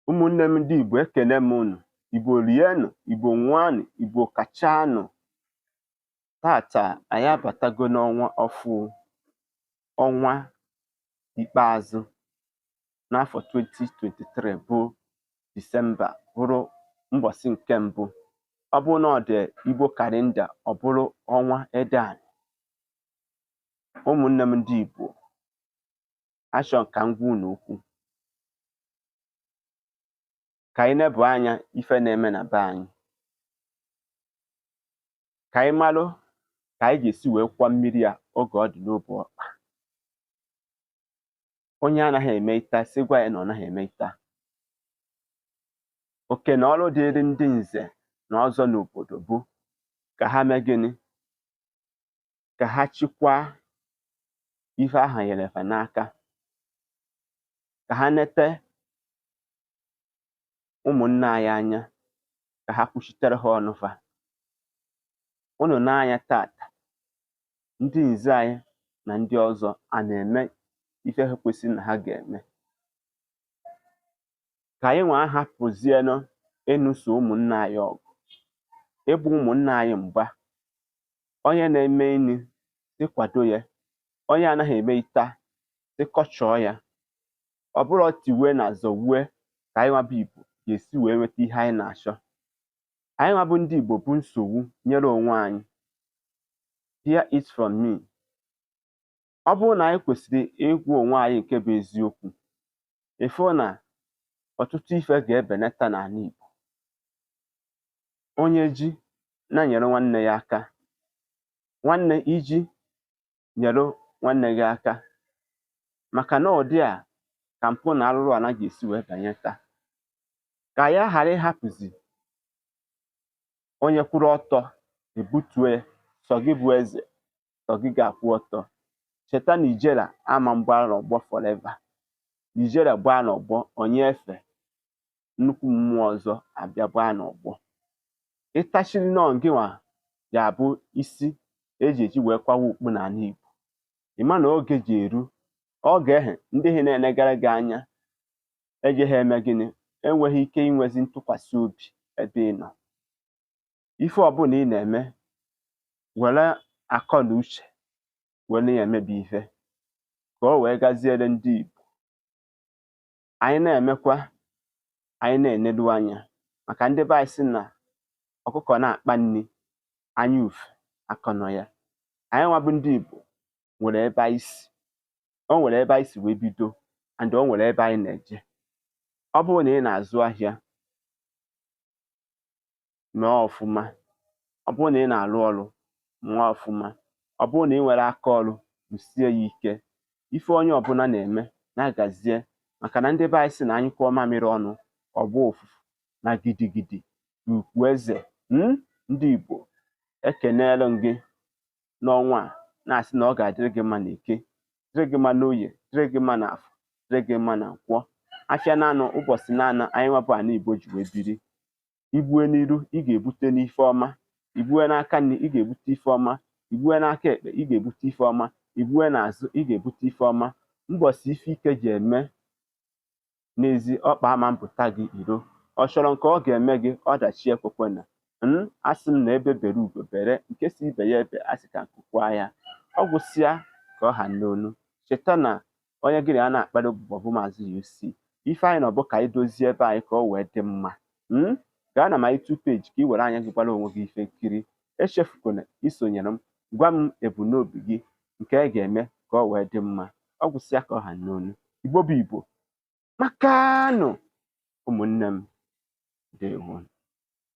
Ụmụnne m ndị Igbo, ekene m unu. Igbo rienụ, Igbo ṅụanụ, Igbo kachanụ. Tata anyị abatago n'ọnwa ọfụ, ọnwa ikpeazụ n'afọ 2023 bụ Disemba, bụrụ mbọsị nke mbụ. Ọ bụrụ na ọ dị Igbo calendar, ọ bụrụ ọnwa Edeanị. Ụmụnne m ndị Igbo, achọrọ m ka m gwa unu okwu ka anyị nebụ anya ife na-eme na be anyị, ka anyị malụ ka anyị ga-esi wee kwọ mmiri a oge ọ dị n'obu ọkpa. Onye anaghị eme ita, sị gwa ya na ọ naghị eme ita. Oke na ọrụ dịịrị ndị nze na ọzọ n'obodo bụ ka ha mee gịnị? Ka ha chikwaa ife ahụ nyere fa n'aka, ka ha nete ụmụnne anyị anya, ka ha kwuchitere ha ọnụ fa. Unu n'anya tata, ndị nze anyị na ndị ọzọ a na-eme ife ha kwesịrị na ha ga-eme. Ka anyị nwa ahapụzienụ ịnụso ụmụnne anyị ọgụ, ịgba ụmụnne anyị mgba. Onye na-eme eni, sị kwado ya. Onye anaghị eme ita, sị kọchọọ ya. Ọ bụrọ tiwe na zọwue ka anyị nwa bụ Igbo ga-esi wee nweta ihe anyị na-achọ. Anyị nwa bụ ndị Igbo bụ nsogbu nyere onwe anyị. Hear it from me. Ọ bụrụ na anyị kwesịrị ịgwa onwe anyị nke bụ eziokwu, ịfụ na ọtụtụ ife ga-ebenata n'ala Igbo. Onye ji na-enyere nwanne ya aka, nwanne iji nyere nwanne gị aka, maka na ụdị a ka mpụ na arụrụ ala ga-esi wee banyeta. Ka anyị ghara ịhapụzi onye kwụrụ ọtọ ebutue, sọ gị bụ eze, sọ gị ga-akwụ ọtọ. Cheta na ijele ama mgba n'ọgbọ forever. Ijele gbaa n'ọgbọ, onye efe nnukwu mmụọ ọzọ abịa gbaa n'ọgbọ. Ịtachiri nọ gịnwa ga-abụ isi eji eji wee kwawa okpu n'ala Igbo. Ịma na oge ji eru oge ehe ndị he na-enegara gị anya ejeghị eme gịnị, enweghị ike inwezi ntụkwasị obi ebe ị nọ. Ife ọbụla ị na-eme, were akọ na uche were ya emebi ife ka o wee gaziere ndị Igbo. Anyị na-emekwa, anyị na-enelu anya, maka ndị be anyị sị na ọkụkọ na-akpa nri, anya ufe akọnọ ya. Anyị nwa bụ ndị Igbo nwere ebe anyị si, o nwere ebe anyị si wee bido, and o nwere ebe anyị na-eje. Ọ bụrụ na ị na-azụ ahịa, mee ọfụma. Ọ bụrụ na ị na-arụ ọrụ, mụọ ọfụma. Ọ bụrụ na ị nwere aka ọrụ, rụsie ya ike. Ife onye ọbụla na-eme na-agazie, maka na ndị be anyị sị na anyị kụọ mamịrị ọnụ, ọgba ụfụfụ na gidigidi ugwu eze. Ndị Igbo, ekeneelu m gị n'ọnwa a, na-asị na ọ ga-adịrị gị mma n'Eke, dịrị gị mma n'Oye, dịrị gị mma n'Afọ, dịrị gị mma na Nkwọ. Afịa naanọ, ụbọchị naanọ anyị nwa bụ ala Igbo ji wee biri. Igbue n'iru, ị ga-ebute n'ife ọma. Igbue n'aka nri, ị ga-ebute ife ọma. Igbue n'aka ekpe, ị ga-ebute ife ọma. Igbue n'azụ, ị ga-ebute ife ọma. Mbọsị ife ike ji eme n'ezi ọkpa ama mpụta gị iro. Ọ chọrọ nke ọ ga-eme gị ọdachi ekwekwena. Asị m na ebe bere ugo bere, nke si ibe ya ebe asị ka nkụkwa ya. Ọ gwụsịa ka ọ ha n'onu. Cheta na onye gị na ya na-akparị ụbụbọ bụ Maazị UC. Ife anyị nọ bụ ka anyị dozie ebe anyị ka ọ wee dị mma. Gaa na my YouTube page ka ị were anya gị gbara onwe gị ife nkiri. Echefukwana isonyere m, gwa m ebumnobi gị nke a ga-eme ka ọ wee dị mma. Ọ gwụsịa ka ọ ha n'onu. Igbo bụ Igbo, makanụ ụmụnne m, ndewo.